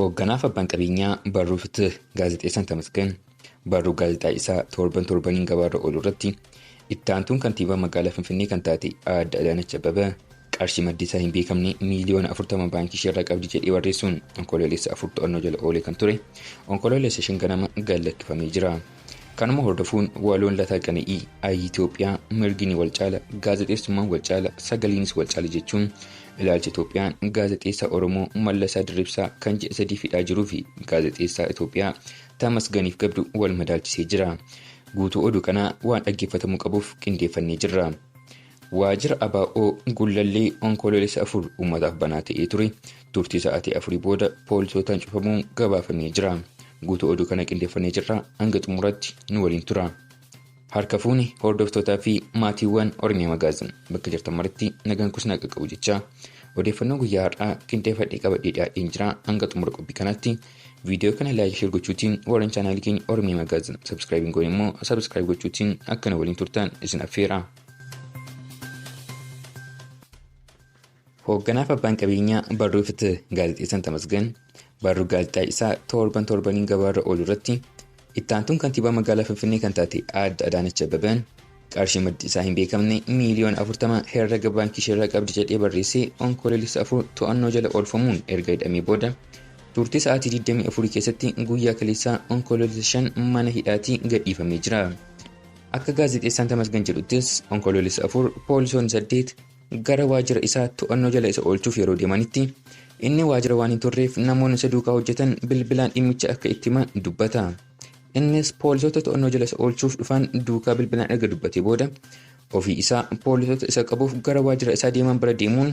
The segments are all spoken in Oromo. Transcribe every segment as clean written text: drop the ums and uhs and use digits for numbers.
Hoogganaaf abbaan qabeenyaa barruu Fitih gaazexeessaan Tamasgan barruu gaazexaa isaa torban torbaniin gabaarra oolu irratti itti aantuun kantiibaa magaalaa Finfinnee kan taate Aadde Adaanach Abeebee qarshii maddi isaa hin beekamne miiliyoona 40 baankii isheerraa qabdi jedhee barreessuun Onkoloolessa 4 to'annoo jala oolee kan ture Onkoloolessa 5 ganama gad lakkifamee jira. Kanuma hordofuun waloon Lataa Qana'ii Ayii Itoophiyaa mirgini wal caala, gaazexeessummaan wal caala, sagaleenis wal caala jechuun ilaalcha Itoophiyaan gaazexeessaa Oromoo Mallasaa Dirribsaa kan ji'a 3 hidhaa jiruu fi gaazexeessaa Itoophiyaa Tamasganiif qabdu wal madaalchisee jira. Guutuu oduu kanaa waan dhaggeeffatamuu qabuuf qindeeffannee jirra. Waajjira ABO Gullallee Onkoloolessa 4 uummataaf banaa ta'ee ture turtii sa'aatii 4 booda poolisootaan cufamuun gabaafamee jira. Guutuu oduu kana qindeeffannee jirra, hanga xumuraatti nu waliin tura. Harka fuuni hordoftootaa fi maatiiwwan Oromiyaa Magaazin bakka jirtan maratti nagaan kuusnaa qaqqabu jecha odeeffannoo guyyaa har'aa qindeeffadhee qabadhee dhiyaadheen jira. Hanga xumura qophii kanaatti viidiyoo kana like share gochuutiin warreen chaanaalii keenya Oromiyaa Magaazin subscribe hin goone immoo subscribe gochuutiin akka nu waliin turtan isin affeera. Hoogganaaf abbaan qabeenyaa barruu Fitih gaazexeessaan Tamasgan barruu gaazexaa isaa torban torbaniin gabaarra oolu irratti itti aantuun kantiibaa magaalaa Finfinnee kan taate Aadde Adaanach Abeebeen qarshii maddi isaa hin beekamne miiliyoona 40 herrega baankii isheerraa qabdi jedhee barreessee Onkoloolessa 4 to'annoo jala oolfamuun erga hidhamee booda turtii sa'aatii 24 keessatti guyyaa kaleessaa Onkoloolessa 5 mana hidhaatii gadhiifamee jira. Akka gaazexeessaan Tamasgan jedhuttis Onkoloolessa 4 poolisoonni 8 gara waajjira isaa to'annoo jala isa oolchuuf yeroo deemanitti inni waajjira waan hin turreef namoonni isa duukaa hojjetan bilbilaan dhimmicha akka itti himan dubbata. Innis poolisoota to'annoo jala isa oolchuuf dhufan duukaa bilbilaan erga dubbatee booda ofii isaa poolisoota isa qabuuf gara waajjira isaa deeman bira deemuun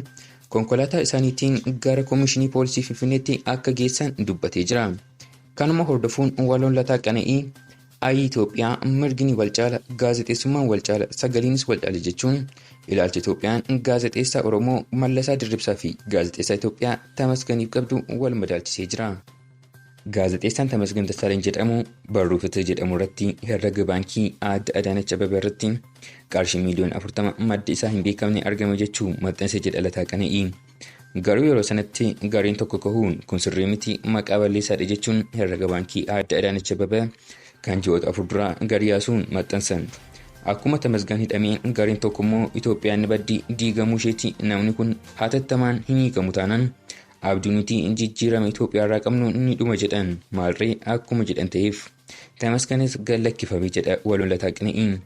konkolaataa isaaniitiin gara Komishinii Poolisii Finfinneetti akka geessan dubbatee jira. Kanuma hordofuun waloon Lataa Qana'ii Ayii Itoophiyaa mirgini wal caala, gaazexeessummaan wal caala, sagaleenis wal caala jechuun ilaalcha Itoophiyaan gaazexeessaa Oromoo Mallasaa Dirribsaa fi gaazexeessaa Itoophiyaa Tamasganiif qabdu wal madaalchisee jira. Gaazexeessaan Tamasgan Dassaaleny jedhamu barruu Fitih jedhamu irratti herrega baankii Aadde Adaanach Abeebee irratti qarshii miiliyoona 40 maddi isaa hin beekamne argame jechuu maxxanse jedha Lataa Qana'ii. Garuu yeroo sanatti gareen tokko kahuun kun sirrii miti, maqaa balleessaadha jechuun herrega baankii Aadde Adaanach Abeebee kan ji'oota 4 dura gadi yaasuun maxxansan. Akkuma Tamasgan hidhameen gareen tokko immoo Itoophiyaan ni baddi, diigamuu isheeti, namni kun hatattamaan hin hiikamu taanaan abdii nuti jijjiirama Itoophiyaarraa qabnu ni dhuma jedhan. Maalree akkuma jedhan ta'eef. Tamasganis gad lakkifame jedha waloon Lataa Qina'ii.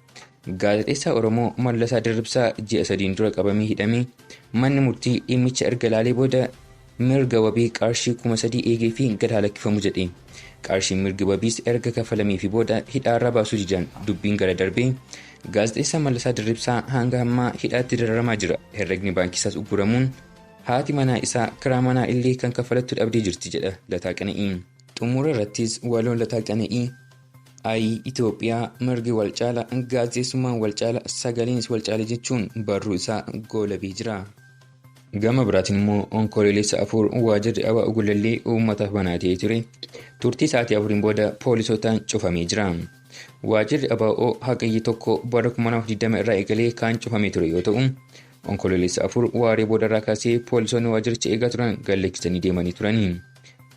Gaazexeessaa Oromoo Mallasaa Dirribsaa ji'a sadiin dura qabamee hidhame manni murtii dhimmicha erga ilaalee booda mirga wabii qarshii 3000 eegee fi gad haa lakkifamu jedhe. Qarshiin mirgi wabiis erga kaffalameefii booda hidhaarraa baasuu didan dubbiin gara darbee gaazexeessaa Mallasaa Dirribsaa hanga ammaa hidhaatti dararamaa jira. Herregni baankii isaas ugguramuun haati manaa isaa kiraa manaa illee kan kaffalattu dhabdee jirti jedha Lataa Qana'ii. Xumura irrattis waloon Lataa Qana'ii Ayii Itoophiyaa mirgi wal caala, gaazexeessummaan wal caala, sagaleenis wal caala jechuun barruu isaa goolabee jira. Gama biraatiin immoo Onkoloolessa 4 waajjirri ABO Gullallee uummataaf banaa ta'ee ture. Turtii sa'aatii 4n booda poolisootaan cufamee jira. Waajjirri ABO Hagayya 1 bara 2020 irraa eegalee kan cufamee ture yoo ta'u, Onkoloolessa 4 waaree boodarraa kaasee poolisoonni waajjiricha eegaa turan gad lakkisanii deemanii turani.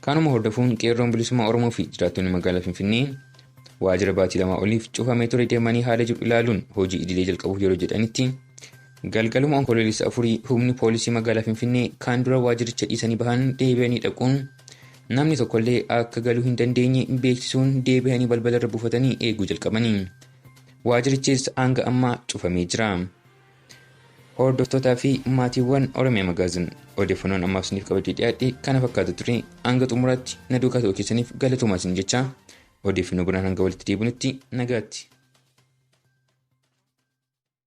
Kanuma hordofuun qeerroon bilisummaa Oromoo fi jiraattonni magaalaa Finfinnee waajjira baatii 2 oliif cufamee ture deemanii haala jiru ilaaluun hojii idilee jalqabuuf yeroo jedhanitti galgaluma Onkoloolessa 4 humni poolisii magaalaa Finfinnee kan dura waajjiricha dhiisanii bahan deebi'anii dhaquun namni tokkollee akka galuu hin dandeenye beeksisuun deebi'anii balbalarra buufatanii eeguu jalqabanii. Waajjirichis hanga ammaa cufamee jira. Hordoftootaa fi maatiiwwan Oromiyaa Magaazin odeeffannoon ammaaf isiniif qabadhee dhiyaadhe kana fakkaata ture. Hanga xumuraatti na duukaa ta'uu keessaniif galatoomaa isin jecha odeeffannoo biraan hanga walitti deebinutti nagaatti.